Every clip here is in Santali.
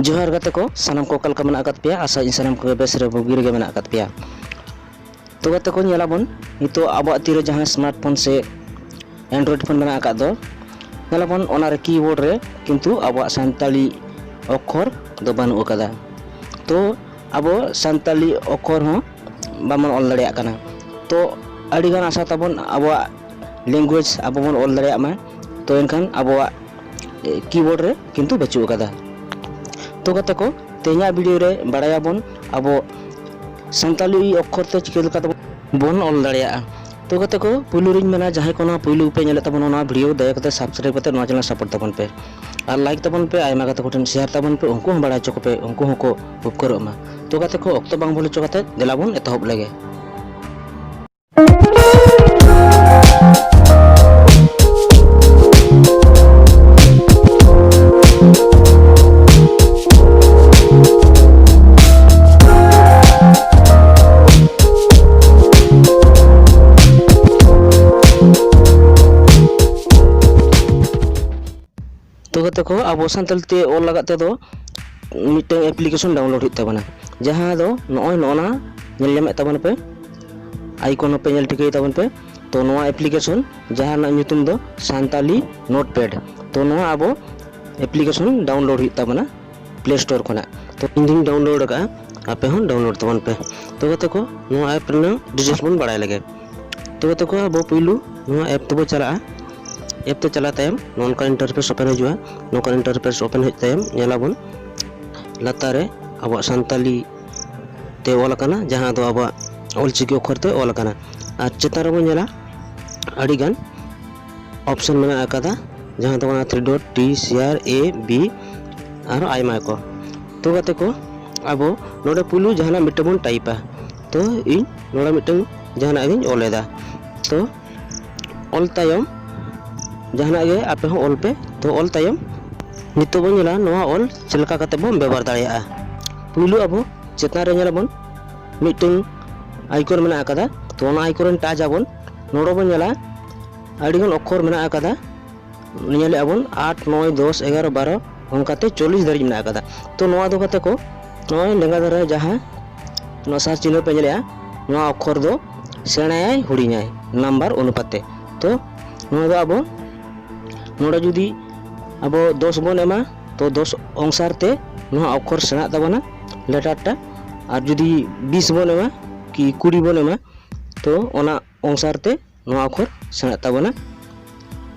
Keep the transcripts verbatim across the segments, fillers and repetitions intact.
ᱡᱚᱦᱟᱨ ᱜᱟᱛᱮ ᱠᱚ, ᱥᱟᱱᱟᱢ ᱠᱚ ᱚᱠᱟ ᱞᱮᱠᱟ ᱢᱮᱱᱟᱜ ᱟᱠᱟᱫ ᱯᱮᱭᱟ? ᱟᱥᱟᱭᱟᱹᱧ ᱥᱟᱱᱟᱢ ᱠᱚᱜᱮ ᱵᱮᱥ ᱨᱮ ᱵᱩᱜᱤ ᱨᱮᱜᱮ ᱢᱮᱱᱟᱜ ᱟᱠᱟᱫ ᱯᱮᱭᱟ᱾ ᱛᱚ ᱜᱟᱛᱮ ᱠᱚ, ᱧᱮᱞᱟᱵᱚᱱ ᱱᱤᱛᱚᱜ ᱟᱵᱚᱣᱟᱜ ᱛᱤᱨᱮ ᱡᱟᱦᱟᱸ ᱥᱢᱟᱨᱴ ᱯᱷᱳᱱ ᱥᱮ ᱮᱱᱰᱨᱚᱭᱮᱰ ᱯᱷᱳᱱ ᱢᱮᱱᱟᱜ ᱟᱠᱟᱫ ᱫᱚ, ᱧᱮᱞᱟᱵᱚᱱ ᱚᱱᱟᱨᱮ ᱠᱤᱵᱳᱨᱰ ᱨᱮ ᱠᱤᱱᱛᱩ ᱟᱵᱚᱣᱟᱜ ᱥᱟᱱᱛᱟᱞᱤ ᱚᱠᱠᱷᱚᱨ ᱫᱚ ᱵᱟᱹᱱᱩᱜ ᱟᱠᱟᱫᱟ᱾ ᱛᱚ ᱟᱵᱚ ᱥᱟᱱᱛᱟᱞᱤ ᱚᱠᱠᱷᱚᱨ ᱦᱚᱸ ᱵᱟᱵᱚᱱ ᱚᱞ ᱫᱟᱲᱮᱭᱟᱜ ᱠᱟᱱᱟ᱾ ᱛᱚ ᱟᱹᱰᱤᱜᱟᱱ ᱟᱥᱟ ᱛᱟᱵᱚᱱ ᱟᱵᱚᱣᱟᱜ ᱞᱮᱝᱜᱩᱭᱮᱡᱽ ᱟᱵᱚ ᱵᱚᱱ ᱚᱞ ᱫᱟᱲᱮᱭᱟᱜ ᱢᱟ᱾ ᱛᱚ ᱮᱱᱠᱷᱟᱱ ᱟᱵᱚᱣᱟᱜ ᱠᱤᱵᱳᱨᱰ ᱨᱮ ᱠᱤᱱᱛᱩ ᱵᱟᱹᱪᱩᱜ ᱟᱠᱟᱫᱟ᱾ ᱛᱚ ᱜᱟᱛᱮ ᱠᱚ, ᱛᱮᱦᱮᱧᱟᱜ ᱵᱷᱤᱰᱤᱭᱳ ᱨᱮ ᱵᱟᱲᱟᱭᱟᱵᱚᱱ ᱟᱵᱚ ᱥᱟᱱᱛᱟᱞᱤ ᱚᱠᱠᱷᱚᱨ ᱛᱮ ᱪᱤᱠᱟᱹ ᱞᱮᱠᱟ ᱛᱮᱵᱚᱱ ᱵᱚᱱ ᱚᱞ ᱫᱟᱲᱮᱭᱟᱜᱼᱟ᱾ ᱛᱚ ᱜᱟᱛᱮ ᱠᱚ, ᱯᱩᱭᱞᱩ ᱨᱤᱧ ᱢᱮᱱᱟ, ᱡᱟᱦᱟᱸᱭ ᱠᱚ ᱱᱚᱣᱟ ᱯᱩᱭᱞᱩ ᱯᱮ ᱧᱮᱞᱮᱫ ᱛᱟᱵᱚᱱᱟ ᱱᱚᱣᱟ ᱵᱷᱤᱰᱤᱭᱳ, ᱫᱟᱭᱟ ᱠᱟᱛᱮ ᱥᱟᱵᱥᱠᱨᱟᱭᱤᱵ ᱠᱟᱛᱮ ᱱᱚᱣᱟ ᱪᱮᱱᱮᱞ ᱥᱟᱯᱳᱨᱴ ᱛᱟᱵᱚᱱ ᱯᱮ ᱟᱨ ᱞᱟᱭᱤᱠ ᱛᱟᱵᱚᱱ ᱯᱮ, ᱟᱭᱢᱟ ᱜᱟᱛᱮ ᱠᱚᱴᱷᱮᱱ ᱥᱮᱭᱟᱨ ᱛᱟᱵᱚᱱ ᱯᱮ, ᱩᱱᱠᱩ ᱦᱚᱸ ᱵᱟᱲᱟᱭ ᱦᱚᱪᱚ ᱠᱚᱯᱮ, ᱩᱱᱠᱩ ᱦᱚᱸᱠᱚ ᱩᱯᱠᱟᱹᱨᱚᱜ ᱢᱟ᱾ ᱛᱚ ᱜᱟᱛᱮ ᱠᱚ, ᱚᱠᱛᱚ ᱵᱟᱝ ᱵᱚᱞᱚ ᱦᱚᱪᱚ ᱠᱟᱛᱮ ᱫᱮᱞᱟ ᱵᱚᱱ ᱮᱛᱚᱦᱚᱵ ᱞᱮᱜᱮ᱾ ᱛᱚ ᱜᱟᱛᱮ ᱠᱚ, ᱟᱵᱚ ᱥᱟᱱᱛᱟᱲᱤ ᱛᱮ ᱚᱞ ᱞᱟᱜᱟᱫ ᱛᱮᱫᱚ ᱢᱤᱫᱴᱟᱝ ᱮᱯᱞᱤᱠᱮᱥᱚᱱ ᱰᱟᱣᱩᱱᱞᱳᱰ ᱦᱩᱭᱩᱜ ᱛᱟᱵᱚᱱᱟ, ᱡᱟᱦᱟᱸ ᱫᱚ ᱱᱚᱜᱼᱚᱭ ᱱᱚᱜᱼᱚ ᱱᱟ ᱧᱮᱞ ᱧᱟᱢᱮᱫ ᱛᱟᱵᱚᱱ ᱯᱮ, ᱟᱭᱠᱚᱱ ᱦᱚᱸᱯᱮ ᱧᱮᱞ ᱴᱷᱤᱠᱟᱹᱭ ᱛᱟᱵᱚᱱ ᱯᱮ᱾ ᱛᱚ ᱱᱚᱣᱟ ᱮᱯᱞᱤᱠᱮᱥᱚᱱ ᱡᱟᱦᱟᱸ ᱨᱮᱱᱟᱜ ᱧᱩᱛᱩᱢ ᱫᱚ ᱥᱟᱱᱛᱟᱞᱤ ᱱᱳᱴᱯᱮᱰ᱾ ᱛᱚ ᱱᱚᱣᱟ ᱟᱵᱚ ᱮᱯᱞᱤᱠᱮᱥᱚᱱ ᱰᱟᱣᱩᱱᱞᱳᱰ ᱦᱩᱭᱩᱜ ᱛᱟᱵᱚᱱᱟ ᱯᱞᱮ ᱥᱴᱳᱨ ᱠᱷᱚᱱᱟᱜ᱾ ᱛᱚ ᱤᱧ ᱫᱩᱧ ᱰᱟᱣᱩᱱᱞᱳᱰ ᱟᱠᱟᱫᱼᱟ, ᱟᱯᱮ ᱦᱚᱸ ᱰᱟᱣᱩᱱᱞᱳᱰ ᱛᱟᱵᱚᱱ ᱯᱮ᱾ ᱛᱚ ᱜᱟᱛᱮ ᱠᱚ, ᱱᱚᱣᱟ ᱮᱯ ᱨᱮᱱᱟᱜ ᱰᱤᱴᱮᱞᱥ ᱵᱚᱱ ᱵᱟᱲᱟᱭ ᱞᱮᱜᱮ᱾ ᱛᱚ ᱜᱟᱛᱮ ᱠᱚ, ᱟᱵᱚ ᱯᱩᱭᱞᱩ ᱱᱚᱣᱟ ᱮᱯ ᱛᱮᱵᱚ ᱪᱟᱞᱟᱜᱼᱟ᱾ ᱮᱯ ᱛᱮ ᱪᱟᱞᱟᱣ ᱛᱟᱭᱚᱢ ᱱᱚᱝᱠᱟᱱ ᱤᱱᱴᱟᱨᱯᱷᱮᱥ ᱳᱯᱮᱱ ᱦᱤᱡᱩᱜᱼᱟ᱾ ᱱᱚᱝᱠᱟᱱ ᱤᱱᱴᱟᱨᱯᱷᱮᱥ ᱳᱯᱮᱱ ᱦᱮᱡ ᱛᱟᱭᱚᱢ ᱧᱮᱞᱟᱵᱚᱱ ᱞᱟᱛᱟᱨ ᱨᱮ ᱟᱵᱚᱣᱟᱜ ᱥᱟᱱᱛᱟᱞᱤ ᱛᱮ ᱚᱞ ᱟᱠᱟᱱᱟ, ᱡᱟᱦᱟᱸ ᱫᱚ ᱟᱵᱚᱣᱟᱜ ᱚᱞᱪᱤᱠᱤ ᱚᱠᱠᱷᱚᱨ ᱛᱮ ᱚᱞ ᱟᱠᱟᱱᱟ᱾ ᱟᱨ ᱪᱮᱛᱟᱱ ᱨᱮᱵᱚᱱ ᱧᱮᱞᱟ ᱟᱹᱰᱤᱜᱟᱱ ᱚᱯᱥᱮᱱ ᱢᱮᱱᱟᱜ ᱟᱠᱟᱫᱟ, ᱡᱟᱦᱟᱸ ᱫᱚ ᱠᱟᱱᱟ ᱛᱷᱨᱤ ᱰᱚᱴ, ᱴᱤ, ᱥᱤ ᱟᱨ, ᱮ, ᱵᱤ, ᱟᱨᱦᱚᱸ ᱟᱭᱢᱟ ᱠᱚ᱾ ᱛᱚ ᱜᱟᱛᱮ ᱠᱚ, ᱟᱵᱚ ᱱᱚᱰᱮ ᱯᱩᱭᱞᱩ ᱡᱟᱦᱟᱱᱟᱜ ᱢᱤᱫᱴᱟᱝ ᱵᱚᱱ ᱴᱟᱭᱤᱯᱟ᱾ ᱛᱚ ᱤᱧ ᱱᱚᱰᱮ ᱢᱤᱫᱴᱟᱝ ᱡᱟᱦᱟᱱᱟᱜ ᱜᱤᱧ ᱚᱞ ᱮᱫᱟ᱾ ᱛᱚ ᱚᱞ ᱛᱟᱭᱚᱢ ᱡᱟᱦᱟᱱᱟᱜ ᱜᱮ ᱟᱯᱮ ᱦᱚᱸ ᱚᱞ ᱯᱮ᱾ ᱛᱚ ᱚᱞ ᱛᱟᱭᱚᱢ ᱱᱤᱛᱚᱜ ᱵᱚᱱ ᱧᱮᱞᱟ ᱱᱚᱣᱟ ᱚᱞ ᱪᱮᱫ ᱞᱮᱠᱟ ᱠᱟᱛᱮ ᱵᱚᱱ ᱵᱮᱵᱚᱦᱟᱨ ᱫᱟᱲᱮᱭᱟᱜᱼᱟ᱾ ᱯᱩᱭᱞᱩ ᱟᱵᱚ ᱪᱮᱛᱟᱱ ᱨᱮ ᱧᱮᱞᱟᱵᱚᱱ ᱢᱤᱫᱴᱟᱝ ᱟᱭᱠᱚᱱ ᱢᱮᱱᱟᱜ ᱟᱠᱟᱫᱟ᱾ ᱛᱚ ᱚᱱᱟ ᱟᱭᱠᱚᱱ ᱨᱮ ᱴᱟᱪ ᱟᱵᱚᱱ᱾ ᱱᱚᱰᱮ ᱵᱚᱱ ᱧᱮᱞᱟ ᱟᱹᱰᱤᱜᱟᱱ ᱚᱠᱠᱷᱚᱨ ᱢᱮᱱᱟᱜ ᱟᱠᱟᱫᱟ᱾ ᱧᱮᱞᱮᱫᱼᱟ ᱵᱚᱱ ᱟᱴ, ᱱᱚᱭ, ᱫᱚᱥ, ᱮᱜᱟᱨᱚ, ᱵᱟᱨᱚ ᱚᱱᱠᱟᱛᱮ ᱪᱚᱞᱞᱤᱥ ᱫᱷᱟᱹᱨᱤᱡ ᱢᱮᱱᱟᱜ ᱟᱠᱟᱫᱟ᱾ ᱛᱚ ᱱᱚᱣᱟ ᱫᱚ ᱜᱟᱛᱮ ᱠᱚ ᱱᱚᱜᱼᱚᱭ ᱞᱮᱸᱜᱟ ᱫᱷᱟᱨᱮ ᱡᱟᱦᱟᱸ ᱱᱚᱣᱟ ᱥᱟᱨᱪ ᱪᱤᱱᱦᱟᱹ ᱯᱮ ᱧᱮᱞᱮᱜᱼᱟ, ᱱᱚᱣᱟ ᱚᱠᱠᱷᱚᱨ ᱫᱚ ᱥᱮᱬᱟᱭᱟᱭ ᱦᱩᱰᱤᱧᱟᱭ ᱱᱟᱢᱵᱟᱨ ᱚᱱᱩᱯᱟᱛᱮ᱾ ᱛᱚ ᱱᱚᱣᱟ ᱫᱚ ᱟᱵᱚ ᱱᱚᱰᱮ ᱡᱩᱫᱤ ᱟᱵᱚ ᱫᱚᱥ ᱵᱚᱱ ᱮᱢᱟ, ᱛᱚ ᱫᱚᱥ ᱚᱝᱥᱟᱨ ᱛᱮ ᱱᱚᱣᱟ ᱚᱠᱠᱷᱚᱨ ᱥᱮᱬᱟᱜ ᱛᱟᱵᱚᱱᱟ ᱞᱮᱴᱟᱨ ᱴᱟ᱾ ᱟᱨ ᱡᱩᱫᱤ ᱵᱤᱥ ᱵᱚᱱ ᱮᱢᱟ ᱠᱤ ᱠᱩᱲᱤ ᱵᱚᱱ ᱮᱢᱟ, ᱛᱚ ᱚᱱᱟ ᱚᱝᱥᱟᱨ ᱛᱮ ᱱᱚᱣᱟ ᱚᱠᱠᱷᱚᱨ ᱥᱮᱬᱟᱜ ᱛᱟᱵᱚᱱᱟ᱾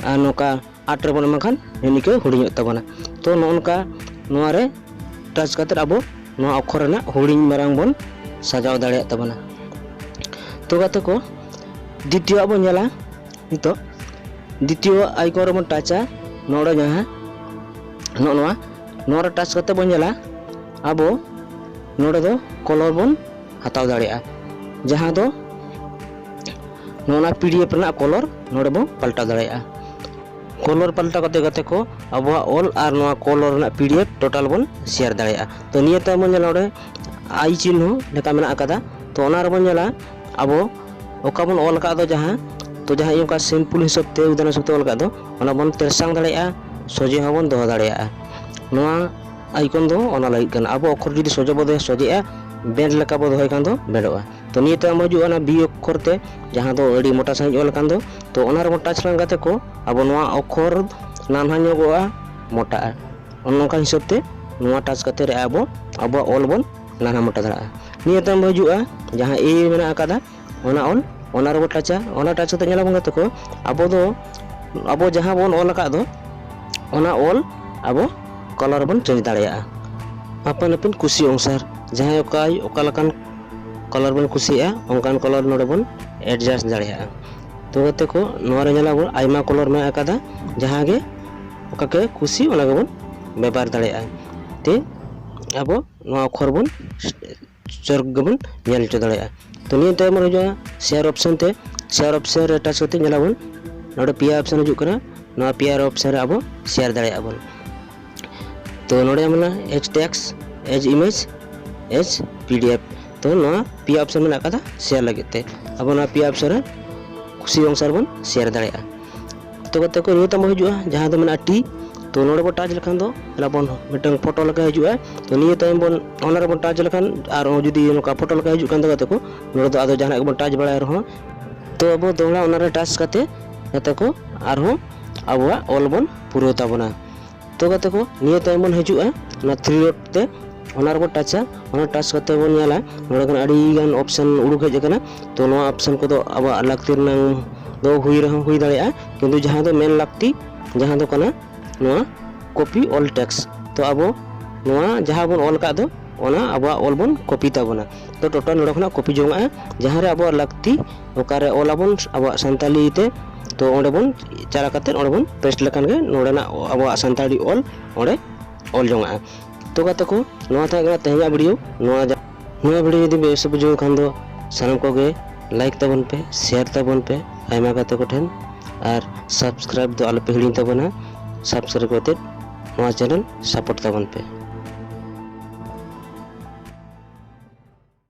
ᱟᱨ ᱱᱚᱝᱠᱟ ᱟᱴ ᱨᱮᱵᱚᱱ ᱮᱢᱟ ᱠᱷᱟᱱ ᱱᱤᱝᱠᱟᱹ ᱦᱩᱰᱤᱧᱚᱜ ᱛᱟᱵᱚᱱᱟ᱾ ᱛᱚ ᱱᱚᱜᱼᱚ ᱱᱚᱝᱠᱟ ᱱᱚᱣᱟ ᱨᱮ ᱴᱟᱪ ᱠᱟᱛᱮ ᱟᱵᱚ ᱱᱚᱣᱟ ᱚᱠᱠᱷᱚᱨ ᱨᱮᱱᱟᱜ ᱦᱩᱰᱤᱧ ᱢᱟᱨᱟᱝ ᱵᱚᱱ ᱥᱟᱡᱟᱣ ᱫᱟᱲᱮᱭᱟᱜ ᱛᱟᱵᱚᱱᱟ᱾ ᱛᱚ ᱜᱟᱛᱮ ᱠᱚ, ᱫᱤᱛᱤᱭᱚᱣᱟᱜ ᱵᱚᱱ ᱧᱮᱞᱟ ᱱᱤᱛᱚᱜ᱾ ᱫᱤᱛᱤᱭᱚ ᱟᱭᱠᱚᱱ ᱨᱮᱵᱚᱱ ᱴᱟᱪᱟ, ᱱᱚᱰᱮ ᱡᱟᱦᱟᱸ ᱱᱚᱜᱼᱚ ᱱᱚᱣᱟ, ᱱᱚᱣᱟ ᱨᱮ ᱴᱟᱪ ᱠᱟᱛᱮ ᱵᱚᱱ ᱧᱮᱞᱟ ᱟᱵᱚ ᱱᱚᱰᱮ ᱫᱚ ᱠᱚᱞᱚᱨ ᱵᱚᱱ ᱦᱟᱛᱟᱣ ᱫᱟᱲᱮᱭᱟᱜᱼᱟ, ᱡᱟᱦᱟᱸ ᱫᱚ ᱱᱚᱣᱟ ᱯᱤᱰᱤᱮᱯᱷ ᱨᱮᱱᱟᱜ ᱠᱚᱞᱚᱨ ᱱᱚᱰᱮ ᱵᱚᱱ ᱯᱟᱞᱴᱟᱣ ᱫᱟᱲᱮᱭᱟᱜᱼᱟ᱾ ᱠᱚᱞᱚᱨ ᱯᱟᱞᱴᱟᱣ ᱠᱟᱛᱮ ᱜᱟᱛᱮ ᱠᱚ ᱟᱵᱚᱣᱟᱜ ᱚᱞ ᱟᱨ ᱱᱚᱣᱟ ᱠᱚᱞᱚᱨ ᱨᱮᱱᱟᱜ ᱯᱤᱰᱤᱮᱯᱷ ᱴᱳᱴᱟᱞ ᱵᱚᱱ ᱥᱮᱭᱟᱨ ᱫᱟᱲᱮᱭᱟᱜᱼᱟ᱾ ᱛᱚ ᱱᱤᱭᱟᱹ ᱛᱟᱭᱚᱢ ᱵᱚᱱ ᱧᱮᱞᱟ ᱱᱚᱰᱮ ᱟᱭ ᱪᱤᱱᱦᱚ ᱞᱮᱠᱟ ᱢᱮᱱᱟᱜ ᱟᱠᱟᱫᱟ᱾ ᱛᱚ ᱚᱱᱟ ᱨᱮᱵᱚᱱ ᱧᱮᱞᱟ ᱟᱵᱚ ᱚᱠᱟ ᱵᱚᱱ ᱚᱞ ᱟᱠᱟᱫ ᱫᱚ ᱡᱟᱦᱟᱸ, ᱛᱚ ᱡᱟᱦᱟᱸ ᱚᱱᱠᱟ ᱥᱤᱢᱯᱩᱞ ᱦᱤᱥᱟᱹᱵ ᱛᱮ ᱩᱫᱟᱦᱚᱨᱚᱱ ᱦᱤᱥᱟᱹᱵ ᱛᱮ ᱚᱞ ᱟᱠᱟᱫ ᱫᱚ, ᱚᱱᱟ ᱵᱚᱱ ᱛᱮᱨᱥᱟᱝ ᱫᱟᱲᱮᱭᱟᱜᱼᱟ, ᱥᱚᱡᱷᱮ ᱦᱚᱸᱵᱚᱱ ᱫᱚᱦᱚ ᱫᱟᱲᱮᱭᱟᱜᱼᱟ᱾ ᱱᱚᱣᱟ ᱟᱭᱠᱚᱱ ᱫᱚ ᱚᱱᱟ ᱞᱟᱹᱜᱤᱫ ᱠᱟᱱᱟ᱾ ᱟᱵᱚ ᱚᱠᱠᱷᱚᱨ ᱡᱩᱫᱤ ᱥᱚᱡᱷᱮ ᱵᱚ ᱫᱚᱦᱚᱭᱟ ᱥᱚᱡᱷᱮᱜᱼᱟ, ᱵᱮᱸᱰ ᱞᱮᱠᱟ ᱵᱚ ᱫᱚᱦᱚᱭ ᱠᱷᱟᱱ ᱫᱚ ᱵᱮᱸᱰᱚᱜᱼᱟ᱾ ᱛᱚ ᱱᱤᱭᱟᱹ ᱛᱟᱭᱚᱢ ᱦᱤᱡᱩᱜᱼᱟ ᱚᱱᱟ ᱵᱤ ᱚᱠᱠᱷᱚᱨ ᱛᱮ, ᱡᱟᱦᱟᱸ ᱫᱚ ᱟᱹᱰᱤ ᱢᱚᱴᱟ ᱥᱟᱺᱦᱤᱡ ᱚᱞ ᱟᱠᱟᱱ ᱫᱚ᱾ ᱛᱚ ᱚᱱᱟ ᱨᱮᱵᱚᱱ ᱴᱟᱪ ᱞᱮᱠᱷᱟᱱ ᱜᱟᱛᱮ ᱠᱚ ᱟᱵᱚ ᱱᱚᱣᱟ ᱚᱠᱠᱷᱚᱨ ᱱᱟᱱᱦᱟ ᱧᱚᱜᱚᱜᱼᱟ, ᱢᱚᱴᱟᱜᱼᱟ᱾ ᱚᱱᱮ ᱱᱚᱝᱠᱟ ᱦᱤᱥᱟᱹᱵ ᱛᱮ ᱱᱚᱣᱟ ᱴᱟᱪ ᱠᱟᱛᱮ ᱨᱮ ᱟᱵᱚ ᱟᱵᱚᱣᱟᱜ ᱚᱞ ᱵᱚᱱ ᱱᱟᱱᱦᱟ ᱢᱚᱴᱟ ᱫᱟᱲᱮᱭᱟᱜᱼᱟ᱾ ᱱᱤᱭᱟᱹ ᱛᱟᱭᱚᱢ ᱦᱤᱡᱩᱜᱼᱟ ᱡᱟᱦᱟᱸ ᱮ ᱢᱮᱱᱟᱜ ᱟᱠᱟᱫᱟ, ᱚᱱᱟ ᱚᱞ, ᱚᱱᱟ ᱨᱮᱵᱚ ᱴᱟᱪᱟ᱾ ᱚᱱᱟ ᱴᱟᱪ ᱠᱟᱛᱮ ᱧᱮᱞᱟᱵᱚᱱ ᱜᱟᱛᱮ ᱠᱚ, ᱟᱵᱚ ᱫᱚ ᱟᱵᱚ ᱡᱟᱦᱟᱸ ᱵᱚᱱ ᱚᱞ ᱟᱠᱟᱫ ᱫᱚ, ᱚᱱᱟ ᱚᱞ ᱟᱵᱚ ᱠᱟᱞᱟᱨ ᱵᱚᱱ ᱪᱮᱧᱡᱽ ᱫᱟᱲᱮᱭᱟᱜᱼᱟ ᱟᱯᱟᱱ ᱟᱹᱯᱤᱱ ᱠᱩᱥᱤ ᱚᱱᱩᱥᱟᱨ᱾ ᱡᱟᱦᱟᱸᱭ ᱚᱠᱟᱭ ᱚᱠᱟ ᱞᱮᱠᱟᱱ ᱠᱟᱞᱟᱨ ᱵᱚᱱ ᱠᱩᱥᱤᱭᱟᱜᱼᱟ, ᱚᱱᱠᱟᱱ ᱠᱟᱞᱟᱨ ᱱᱚᱰᱮ ᱵᱚᱱ ᱮᱰᱡᱟᱥᱴ ᱫᱟᱲᱮᱭᱟᱜᱼᱟ᱾ ᱛᱚ ᱜᱟᱛᱮ ᱠᱚ, ᱱᱚᱣᱟ ᱨᱮ ᱧᱮᱞᱟᱵᱚᱱ ᱟᱭᱢᱟ ᱠᱟᱞᱟᱨ ᱢᱮᱱᱟᱜ ᱟᱠᱟᱫᱟ, ᱡᱟᱦᱟᱸ ᱜᱮ ᱚᱠᱟ ᱜᱮ ᱠᱩᱥᱤ ᱚᱱᱟ ᱜᱮᱵᱚᱱ ᱵᱮᱵᱚᱦᱟᱨ ᱫᱟᱲᱮᱭᱟᱜᱼᱟ᱾ ᱛᱮ ᱟᱵᱚ ᱱᱚᱣᱟ ᱚᱠᱠᱷᱚᱨ ᱵᱚᱱ ᱪᱚᱨᱚᱠ ᱜᱮᱵᱚᱱ ᱧᱮᱞ ᱦᱚᱪᱚ ᱫᱟᱲᱮᱭᱟᱜᱼᱟ᱾ ᱛᱚ ᱱᱤᱭᱟᱹ ᱛᱟᱭᱚᱢ ᱵᱚᱱ ᱦᱤᱡᱩᱜᱼᱟ ᱥᱮᱭᱟᱨ ᱚᱯᱥᱮᱱ ᱛᱮ᱾ ᱥᱮᱭᱟᱨ ᱚᱯᱥᱮᱱ ᱨᱮ ᱴᱟᱪ ᱠᱟᱛᱮ ᱧᱮᱞᱟᱵᱚᱱ ᱱᱚᱰᱮ ᱯᱮᱭᱟ ᱚᱯᱥᱮᱱ ᱦᱤᱡᱩᱜ ᱠᱟᱱᱟ᱾ ᱱᱚᱣᱟ ᱯᱮᱭᱟ ᱚᱯᱥᱮᱱ ᱨᱮ ᱟᱵᱚ ᱥᱮᱭᱟᱨ ᱫᱟᱲᱮᱭᱟᱜᱼᱟ ᱵᱚᱱ᱾ ᱛᱚ ᱱᱚᱰᱮ ᱢᱮᱱᱟᱜᱼᱟ as text, as image, as PDF. ᱛᱚ ᱱᱚᱣᱟ ᱯᱮᱭᱟ ᱚᱯᱥᱮᱱ ᱢᱮᱱᱟᱜ ᱟᱠᱟᱫᱟ ᱥᱮᱭᱟᱨ ᱞᱟᱹᱜᱤᱫ ᱛᱮ᱾ ᱟᱵᱚ ᱱᱚᱣᱟ ᱯᱮᱭᱟ ᱚᱯᱥᱮᱱ ᱨᱮ ᱠᱩᱥᱤ ᱚᱱᱩᱥᱟᱨ ᱵᱚᱱ ᱥᱮᱭᱟᱨ ᱫᱟᱲᱮᱭᱟᱜᱼᱟ᱾ ᱛᱚ ᱜᱟᱛᱮ ᱠᱚ, ᱱᱤᱭᱟᱹ ᱛᱟᱵᱚ ᱦᱤᱡᱩᱜᱼᱟ ᱡᱟᱦᱟᱸ ᱫᱚ ᱢᱮᱱᱟᱜᱼᱟ ᱴᱤ᱾ ᱛᱚ ᱛᱚ ᱱᱚᱰᱮ ᱵᱚᱱ touch ᱞᱮᱠᱷᱟᱱ ᱫᱚ ᱧᱮᱞᱟᱵᱚᱱ ᱢᱤᱫᱴᱟᱝ ᱯᱷᱳᱴᱳ ᱞᱮᱠᱟ ᱦᱤᱡᱩᱜᱼᱟ᱾ ᱛᱚ ᱱᱤᱭᱟᱹ ᱛᱟᱭᱚᱢ ᱵᱚᱱ ᱚᱱᱟ ᱨᱮᱵᱚᱱ touch ᱞᱮᱠᱷᱟᱱ, ᱟᱨᱦᱚᱸ ᱡᱩᱫᱤ ᱱᱚᱝᱠᱟ ᱯᱷᱳᱴᱳ ᱞᱮᱠᱟ ᱦᱤᱡᱩᱜ ᱠᱷᱟᱱ ᱫᱚ ᱜᱟᱛᱮ ᱠᱚ, ᱱᱚᱰᱮ ᱫᱚ ᱟᱫᱚ ᱡᱟᱦᱟᱱᱟᱜ ᱜᱮᱵᱚᱱ touch ᱵᱟᱲᱟᱭ ᱨᱮᱦᱚᱸ, ᱛᱚ ᱟᱵᱚ ᱫᱚᱦᱲᱟ ᱚᱱᱟᱨᱮ touch ᱠᱟᱛᱮ ᱜᱟᱛᱮ ᱠᱚ ᱟᱨᱦᱚᱸ ᱟᱵᱚᱣᱟᱜ ᱚᱞ ᱵᱚᱱ ᱯᱩᱨᱟᱹᱣ ᱛᱟᱵᱚᱱᱟ᱾ ᱛᱚ ᱜᱟᱛᱮ ᱠᱚ, ᱱᱤᱭᱟᱹ ᱛᱟᱭᱚᱢ ᱵᱚᱱ ᱦᱤᱡᱩᱜᱼᱟ ᱚᱱᱟ three dot ᱛᱮ, ᱚᱱᱟ ᱨᱮᱵᱚᱱ touchᱟ᱾ ᱚᱱᱟ touch ᱠᱟᱛᱮ ᱵᱚᱱ ᱧᱮᱞᱟ, ᱱᱚᱰᱮ ᱠᱷᱚᱱ ᱟᱹᱰᱤ ᱜᱟᱱ option ᱩᱰᱩᱠ ᱦᱮᱡ ᱟᱠᱟᱱᱟ᱾ ᱛᱚ ᱱᱚᱣᱟ option ᱠᱚᱫᱚ ᱟᱵᱚᱣᱟᱜ ᱞᱟᱹᱠᱛᱤ ᱨᱮᱱᱟᱜ ᱫᱚ ᱦᱩᱭ ᱨᱮᱦᱚᱸ ᱦᱩᱭ ᱫᱟᱲᱮᱭᱟᱜᱼᱟ, ᱠᱤᱱᱛᱩ ᱡᱟᱦᱟᱸ ᱫᱚ ᱢᱮᱱ ᱞᱟᱹᱠᱛᱤ, ᱡᱟᱦᱟᱸ ᱫᱚ ᱠᱟᱱᱟ ᱱᱚᱣᱟ copy all text᱾ ᱛᱚ ᱟᱵᱚ ᱱᱚᱣᱟ ᱡᱟᱦᱟᱸ ᱵᱚᱱ ᱚᱞ ᱟᱠᱟᱫ ᱫᱚ, ᱚᱱᱟ ᱟᱵᱚᱣᱟᱜ ᱚᱞ ᱵᱚᱱ copy ᱛᱟᱵᱚᱱᱟ᱾ ᱛᱚ total ᱱᱚᱰᱮ ᱠᱷᱚᱱᱟᱜ copy ᱡᱚᱝᱟᱜᱼᱟ, ᱡᱟᱦᱟᱸ ᱨᱮ ᱟᱵᱚᱣᱟᱜ ᱞᱟᱹᱠᱛᱤ, ᱚᱠᱟᱨᱮ ᱚᱞ ᱟᱵᱚᱱ ᱟᱵᱚᱣᱟᱜ ᱥᱟᱱᱛᱟᱞᱤ ᱛᱮ, ᱛᱚ ᱚᱸᱰᱮ ᱵᱚᱱ ᱪᱟᱞᱟᱣ ᱠᱟᱛᱮ ᱚᱸᱰᱮ ᱵᱚᱱ paste ᱞᱮᱠᱷᱟᱱ ᱜᱮ ᱱᱚᱰᱮᱱᱟᱜ ᱟᱵᱚᱣᱟᱜ ᱥᱟᱱᱛᱟᱲᱤ ᱚᱞ ᱚᱸᱰᱮ ᱚᱞ ᱡᱚᱝᱟᱜᱼᱟ᱾ ᱛᱚ ᱜᱟᱛᱮ ᱠᱚ, ᱱᱚᱣᱟ ᱛᱟᱦᱮᱸ ᱠᱟᱱᱟ ᱛᱮᱦᱮᱧᱟᱜ video᱾ ᱱᱚᱣᱟ ᱡᱟ-, ᱱᱚᱣᱟ video ᱡᱩᱫᱤ ᱵᱮᱥ ᱵᱩᱡᱷᱟᱹᱣ ᱠᱷᱟᱱ ᱫᱚ ᱥᱟᱱᱟᱢ ᱠᱚᱜᱮ like ᱛᱟᱵᱚᱱ ᱯᱮ, share ᱛᱟᱵᱚᱱ ᱯᱮ ᱟᱭᱢᱟ ᱜᱟᱛᱮ ᱠᱚᱴᱷᱮᱱ, ᱟᱨ subscribe ᱫᱚ ᱟᱞᱚᱯᱮ ᱦᱤᱲᱤᱧ ᱛᱟᱵᱚᱱᱟ᱾ Subscribe ᱠᱟᱛᱮ ᱱᱚᱣᱟ channel support ᱛᱟᱵᱚᱱ ᱯᱮ᱾